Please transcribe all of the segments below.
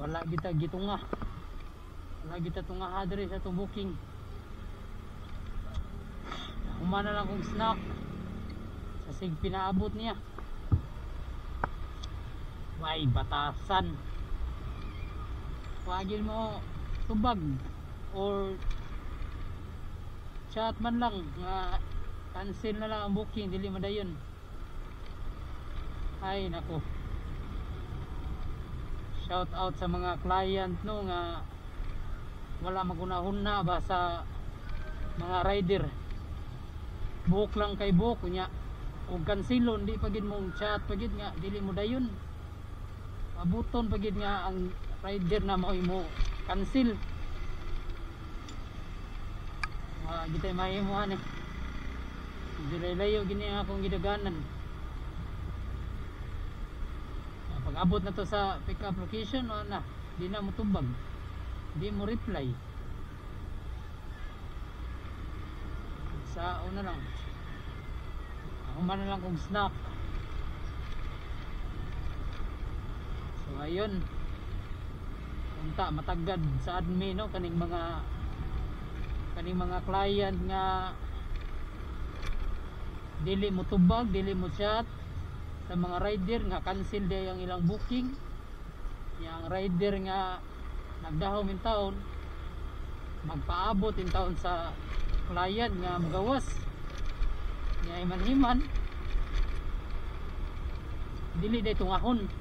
Wala kita gitunga. Wala kita tunga diri sa atong booking. Human na lang kong snack sa sig pinaabot niya. Way batasan. Wagin mo tubag or chat man lang nga cancel na lang ang booking, dili madayon. Ay nako. Shout out sa mga client, no, nga wala magunahuna ba sa mga rider. Book lang kay book, unya og kanselon di pa gid mong chat pa gid nga dili mo dayon. Abuton pa gid nga ang rider na mao mo cancel. Wa gitay mahimuan eh. Dili layo gini ang akong gidaganan. Pag abot na to sa pick up location, wala na, di na mo tubag, di mo reply. Sa una lang, human na lang kong snack. So ayun, unta matagad sa admin, no, kaning mga client nga dili mo tubag, dili mo chat sa mga rider nga cancel day ang ilang booking. Yang rider nga nagdahom in taon, magpaabot in taon sa client nga magawas nga iman-iman, dili day tungahon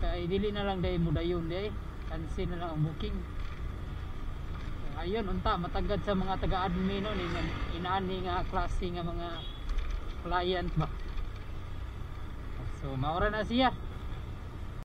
kay dili na lang day mudayon, day cancel na lang ang booking. So, ayun, unta matagad sa mga taga-admin, no, inaani nga klase nga mga client ba. So maura na siya.